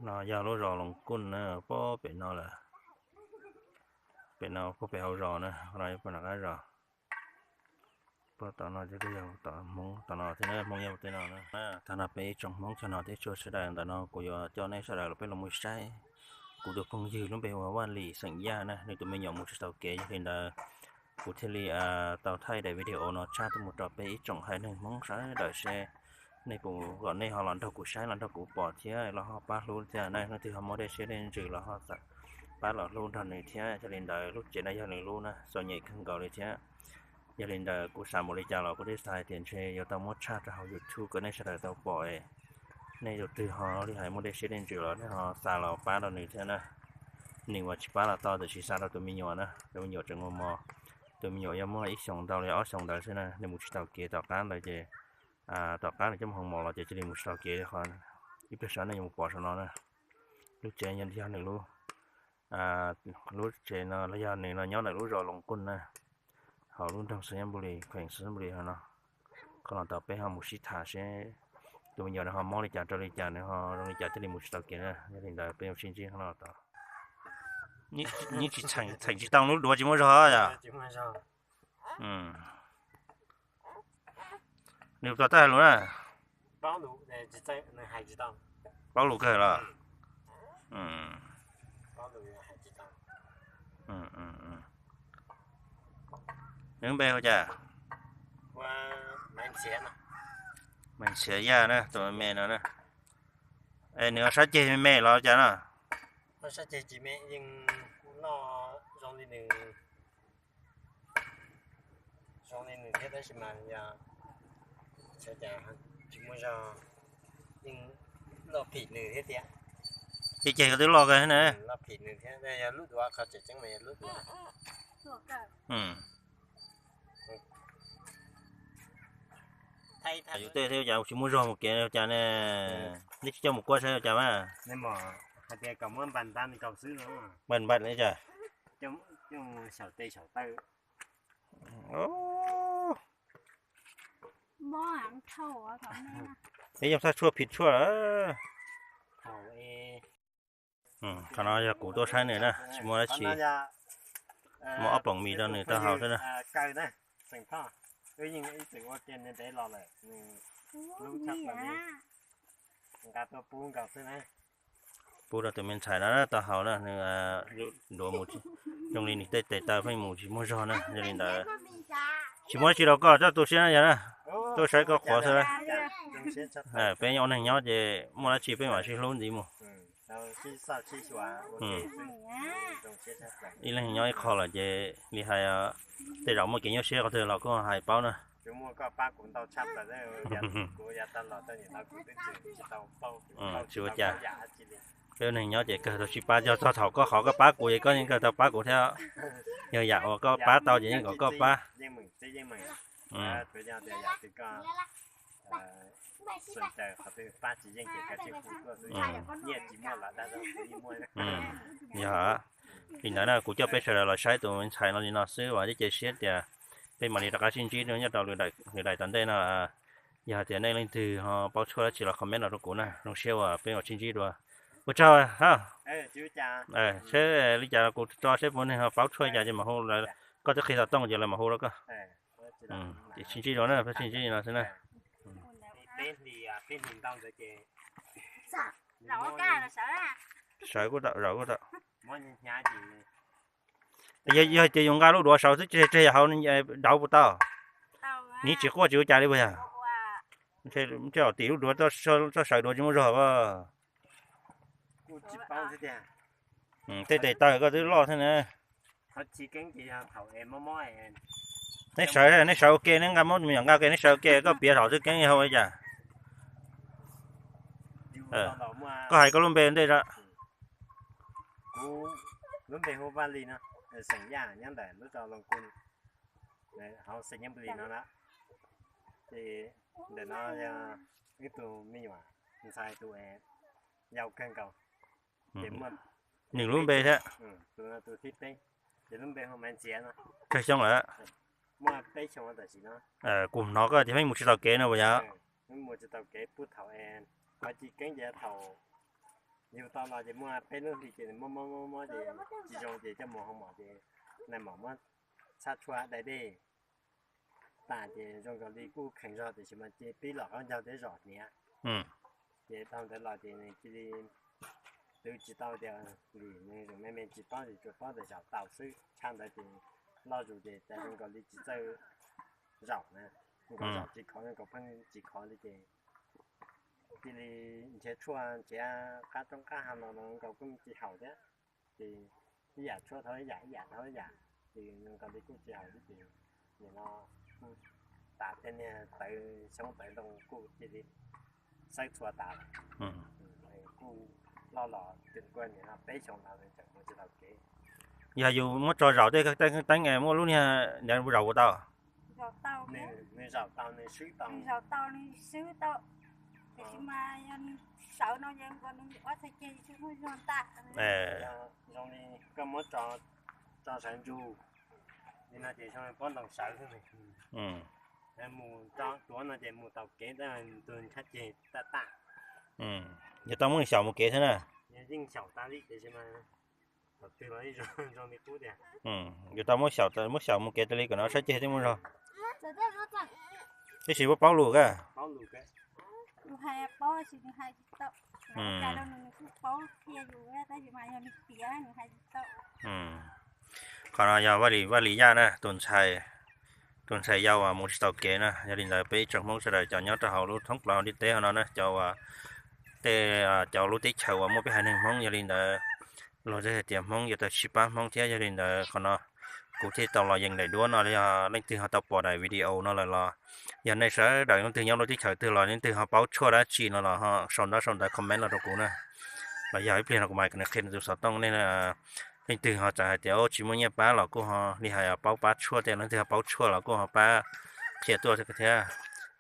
No yog lub zos Loos Kuj na, puag pem no lawm. Pem no puag pem hauv zos na, qhov no yog puag nram qab zos. Puag tom no ces yog tom Hmoob tom no thiab, Hmoob nyob tej no na. Tag no peb ib tsoom Hmoob txog no thiab txhua sawv daws, ntawm no kuv yuav coj nej sawv daws los peb los mus saib kuv tus phooj ywg lub npe hu ua Vaj Lis xeem Yaj na, nws tus me nyuam mus tsis tau kev, yog li ntawd kuv thiaj li tau thaij daim video no tshaj tuaj mus rau peb ib tsoom haiv neeg Hmoob sawv daws seb nej puas, kom nej ho los nrog kuv saib los nrog kuv pom thiab los ho pab hlub thiab na. Leej twg ho muaj dej siab dej ntsws los ho pab los hlub nrog nws thiab. Yog li ntawd lub tsev no yog nws lub na, txom nyem kawg nkaus li thiab. Yog li ntawd kuv xav mus li cas los kuv twb xav hais tias ntshe yuav tau muab tshaj rau hauv YouTube kom nej sawv daws tau pom. Nej tus twg ho li hais muaj dej siab dej ntsws los nej ho xa los pab rau nws thiab na. Nws uas tsis pab los tau, tiam sis xa rau tus me nyuam na, tus me nyuam tseem mos mos. Tus me nyuam yog muaj ib xyoos ntau li ob xyoos ntawd xwb na, nws mus tsis tau kev tom qab ntawd ces tom qab nws coj mus hoo mos los ces cia li mus tsis tau kev li qhov ib pliag saib nej yuav mus pom saum no na. Lub tsev yog nws lub, lub tsev no los yog nws los nyob ntawm lub zos Loos Kuj na, hauv lub nroog Xeev Npub Lis, kheem Xeev Npub Lis hauv no. Qhov no tau peb ho mus sib tham seb tus me nyuam nws ho mob li cas rau li cas, nws ho zoo li cas thiaj li mus tsis tau kev na. Yog li ntawd peb mus sib ntsib qhov no tau. Yeej tsis txheem tsis tau lub duav tsis muaj zog yom. Nws puas tau hais lus na? Paub lus kawg los? Nws lub npe hu cas? Mas Ntxhiav Yaj na, tus me me no na. Es nws ho sab ceg me me los cas no? Sab ceg tsis me, yeej noj zoo li nws, zoo li nws thiab tab sis mas yog xyov cas tsis muaj zog, yeej loj phim nws thiab tias. Ceg ceg ko twb loj kawg na. Loj phim nws thiab, yog lub duav, qhov tseem ceeb mas yog lub duav. Yus tej thiab cas tsis muaj zog mus kev cas ne? Nej tsis coj mus kuaj saib cas mas. Hais tias kom muab npaj ntab kaus xwb no. Npaj npaj li cas? Xyaum tes xyaum taw. Peb yeej thaj tshuaj phim tshuaj. Qhov no yog kuv tuaj saib nws na, tsis muaj dab tsi. Muaj ob poom mis rau nws tau haus xwb na. Pub rau tus me ntxhais no tau haus na, nws duav mus zoo li nws tej tes taw pheej mus tsis muaj zog na, yog li ntawd tsis muaj dab tsi rau koj, txhob tu siab na yog na, tuaj saib koj qhuav xwb. Peb ua neeg nyob ces muaj dab tsi peb mam sib hlub ntxiv mus. Ib leeg nyob ib qho lawm ces li hais, tej zaum muaj kev nyuaj siab qhov twg los kuj hais paub na. Tsis ua cas. Peb ua neeg nyob ces kawg tau sib pab, yog txog thaum koj qhov koj pab kuv ces koj yeej kawg tau pab kuv thiab. Yog yam uas koj pab tau ces yeej kom koj pab. Yog li ntawd na, kuv coj peb sawv daws los saib tus me ntxhais no li no xwb, vam thiab cia siab tias peb mam li rov qab sib ntsib nyob rau lwm daim tom ntej no. Yog hais tias nej leej twg ho paub tshuaj dab tsi los comment los rau kuv na, zoo siab uas peb mam sib ntsib dua. Ua tsaug ha. Seb li cas kuv tso seb puas neeg ho paub tshuaj li cas ces mam hu, koj twb qhia xov tooj ces lawv mam hu rau koj. Ces sib ntsib dua na, peb sib ntsib li no xwb na. Sawv kuj tau, zaum kuj tau. Yog hais tias yus nqa lub duav sawv xwb tseg tseg hauv, dauv puas tau? Nws tsis quaj tsis ua cas li puas yog? Ntshe tim lub duav txoj sawv duav tsis muaj zog. Tej tes taw koj twb loj thiab na. Neb sawv, neb sawv ua ke, neb nqa muab me nyuam nqa ua ke, neb sawv ua ke, koj piav thaum xwb keeb hau li cas? Koj hais koj lub npe ntej. Kuv lub npe hu Vaj Lis no, xeem Yaj, nyob ntawm lub zos Loos Kuj, hauv xeem Nyab Npli no na. Ces ntawm no yog ib tug me nyuam ntxhais tus yau kawg nkaus. Ces muaj nws lub npe thiab. Tus no tus thib peb, ces lub npe hu Maiv Ntxiav no. Tsawg xyoo lawm? Muaj peb xyoo tam sim no. Kuv hnov koj tias pheej mus tsis tau kev no puas yog? Mus tsis tau kev puag thaum, qhov tsis keeb ces thaum Yug tau los ces muaj peb lub hli ces mob mob mob mob ces tsis zoo ces coj mus hoo mom ces nais mom muab txhab tshuaj dai dej tas ces zoo nkaus li kuj kheev zog tiam sis mas ces pib los qaub ncaug thiab zom hniav. Ces tau ntawd los ces nws cia li twv tsis tau tias vim nws zoo me me tsis paub ces tsuas paub tias zaum tau xwb. Tshaj ntawd ces loj zus ces cas zoo nkaus li tsis txawj zaum na, zoo nkaus zaum tsis khov, zoo nkaus pheej tsis khov li ces cia li nrhiav tshuaj nrhiav qab roob qab hav no los nkaus kuj tsis haum thiab. Ces ib yam tshuaj dhau ib yam, ib yam dhau ib yam, ces zoo nkaus li kuj tsis haum thiab ces nim no kuj tas tej niag tawv xyoob tawv ntoo kuj cia li xawb txhua tas lawm. Kuj loj los twb kuj nim no peb xyoos no nws tseem mus tsis tau kev. Yog yus muab tso zaum tej teeb teeb muaj lub niag zaum ua tau. Nws zaum tau, nws swb tau. Nws zaum tau, nws swb tau. Tiam sis mas yog nws sawv no ces nkaus nws ob txhais ceg tsis muaj zog ntag. Zoo li koj muab tso sawv ntsug li no ces zoo li pob ntoos sawv xwb. Mus tuav no ces mus tau kev tab tus ntsab ceg taj taj. Yog tau muab xyaum mus kev xwb na. Yog yeej xyaum tas li tiam sis mas thaum twg los zoo li qub tiag. Yog tau muab xyaum, muab xyaum mus kev tas li kom nws sab ceg thiaj muaj zog. Tab sis puas paub lus ka? Qhov no yog Vaj Lis, Vaj Lis Yaj na, tus ntxhais, tus ntxhais yau uas mus tsis tau kev na. Yog li ntawd peb ib tsoom Hmoob sawv daws cov nyob rau hauv lub thoob plaws hauv ntiaj teb hauv no na, cov uas tej, cov lub teb chaws uas muaj peb haiv neeg Hmoob, yog li ntawd luag twb hais tias Hmoob yuav tau sib pab Hmoob thiab. Yog li ntawd qhov no kuv thiaj tau los yees daim duab no. Yog leej twg ho tau pom daim video no lawm los yog nej sawv daws leej twg nyob lub teb chaws twg los leej twg ho paub tshuaj dab tsi no los ho sau ntaub sau ntawv comment los rau kuv na, los yog ib pliag no kuv mam li qhia nws tus xov tooj nej. Leej twg ho txawm hais tias tsis muaj nyiaj pab los kuj ho li hais paub pab tshuaj tej, leej twg ho paub tshuaj los kuj ho pab qhia tuaj thiab.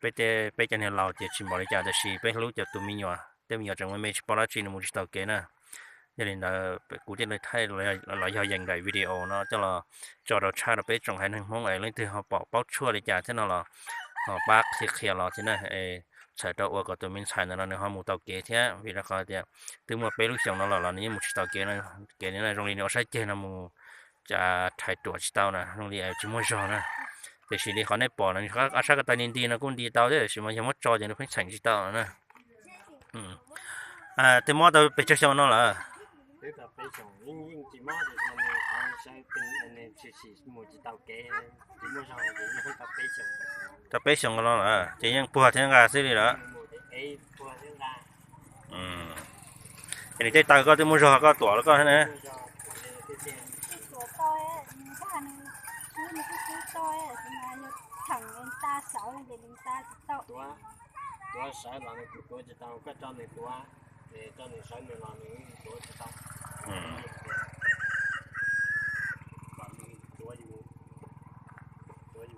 Peb tej, peb cov niag laus ces tsis npaum li cas tab sis peb hlub cov tus me nyuam, tej me nyuam tseem me me tsis paub dab tsi nws mus tsis tau kev na. Yog li ntawd kuv thiaj li thaij los yog yees daim video no coj los tso rau tshaj rau peb tsoom haiv neeg Hmoob es leej twg ho pom paub tshuaj li cas thiab no los ho pab qhia qhia los thiab na, es txhawm rau ua kom tus me ntxhais ntawd no nws ho mus tau kev thiab. Vim rau qhov tias twb muaj peb lub xyoos no los los nws yeej mus tsis tau kev, kev no zoo li nws ua sab ceg no mus rhais ruam tsis tau na, zoo li tsis muaj zog na. Tiam sis li qhov nej pom no, ob sab ko taw nti nti no kuj nti tau thiab tab sis mas yog muab tso ces nws pheej txheem tsis tau na. Twb mob tau pes tsawg xyoo no lawm? Tau peb xyoos no lawm ces yeej puag thiab nqa xwb li lawm. Ces nws tej taw koj twb muaj zog koj tuam los koj thiab ne.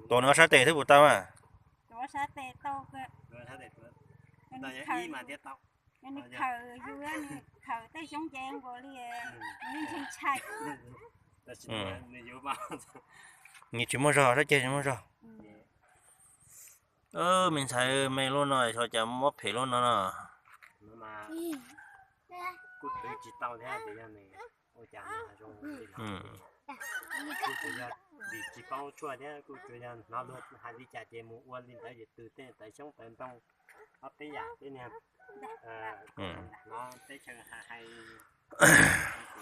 Tuam nws ob sab tes twb puas tau mas? Nws tsis muaj zog, sab ceg tsis muaj zog. Me ntxhais me lub no xyov cas muab phem lub no no. Vim tsis paub tshuaj thiab kuj tsuas yog hnov luag hais li cas ces mus ua li ntawd ces tws tej tawv xyoob tawv ntoo, ob peb yam peb niag hnov teb chaws hais.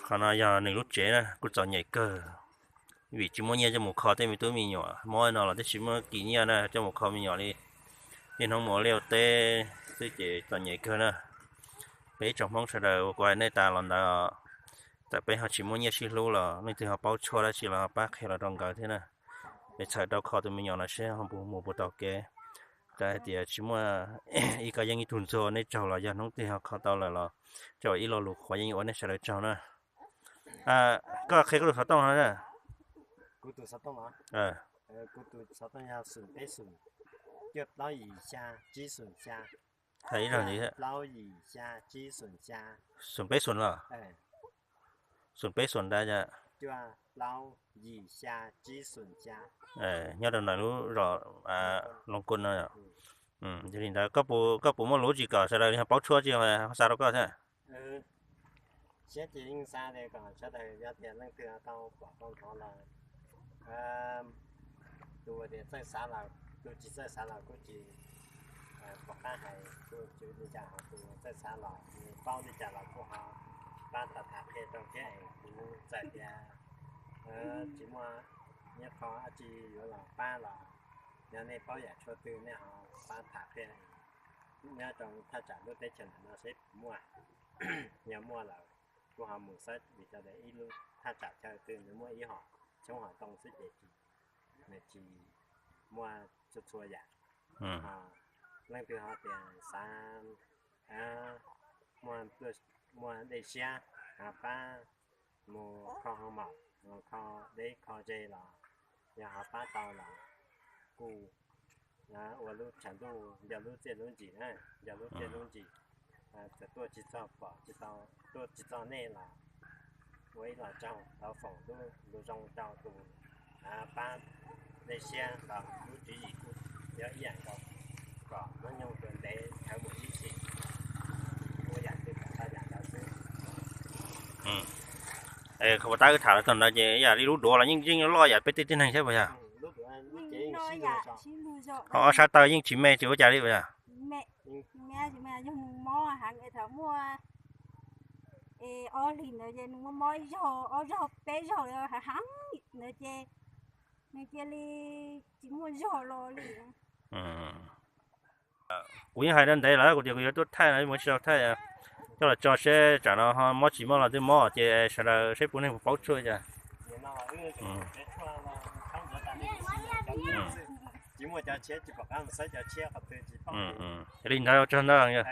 Qhov no yog nws lub tsev na kuj txom nyem kawg, vim tsis muaj nyiaj coj mus kho tej me tub me nyuam, mob no los twb tsis muaj kiag nyiaj na coj mus kho me nyuam li. Niaj hnub mus ua liaj ua teb xwb ces txom nyem kawg na. Peb ib tsoom Hmoob sawv daws uas kuv hais nej tas los ntawd, txawm peb ho tsis muaj nyiaj sib hlub los leej twg ho paub tshuaj dab tsi los ho pab qhia los rau nkawd thiab na. Es txhawm rau kho tus me nyuam no seb ho mus puas tau kev. Txawm hais tias tsis muaj ib koj yeej ib tug ntxuag nej tsaug los yog hnub twg ho kho tau lawm los coj ib lo lus qhuav yeej ua nej sawv daws tsaug na. Koj qhia koj tus xov tooj no. Kuv tus xov tooj los? Kuv tus xov tooj yog xoom peb xoom, cuaj plaub yim xya tsib xoom xya. Hais ib zaug ntxiv. Plaub yim xya tsib xoom xya. Xoom peb xoom los? Xoom peb xoom ntawd. Cuaj plaub yim xya tsib xoom xya. Nyob rau ntawm lub zos Loos Kos no. Yog li ntawd koj puas muaj lus tsis kom sawv daws li ho paub tshuaj tsis ho xa rau koj thiab? Siab ces yeej xav tias kom sawv daws yog tias leej twg tau pom tau hnov los, tus tias txawj xav los, tus tsis txawj xav los kuj tsis pom qab hais, kuj tsis ua li cas, ho tus txawj xav los nws paub li cas los kuj ho pab tham qhia rau thiab. Kuv txawm tias tsis muaj nyiaj qho dab tsi yuav los pab los, yog nej paub yam tshuaj twg nej ho pab tham qhia nyob rau thaj tsam lub teb chaws ntawm no seb puas muaj. Yog muaj lawm kuj ho mus xwb, vim rau tias ib lub thaj tsam chaw twg nws muaj ib hom xyoob hom ntoo xwb ces nws tsis muaj txhua txhua yam. Leej twg ho tias xav muaj dej siab, pab mus kho hoo maum, kho deb kho ze los, yog ho pab tau los kuj ua lub tshav ntuj nco lub txiaj lub ntsig na, nco lub txiaj lub ntsig. Txawm tuaj tsis txog pom, tuaj tsis txog nej los ua ib los tsaug, thov foom lub zoo rau tus pab dej siab los lub tswv yim kuj yog ib yam nkaus, kom hnub nyoog tus ntev dhawv mus ib sim, ua yam twg kom tau yam ntawd xwb. Qhov tab wb tham los txog ntawd ces yam li lub duav los yeej yeej loj yam peb tej tib neeg thiab puas yog? Ho ob sab taw yeej tsis me tsis ua cas li puas yog? Yog mus mob heev es thaum muaj ob hlis ntawd ces nws muaj mob ib zaug ob zaug peb zaug heev heev ntawd ces nws cia li tsis muaj zog los li. Kuv yeej hais rau ntev lawm, kuv tias kuv yuav tuaj thaij no mus tsis tau thaij, coj los tso seb tsam no ho mob tsis mob los twb mob ces sawv daws seb puas neeg puas paub tshuaj cas. Li ntawd tso ntawd yog.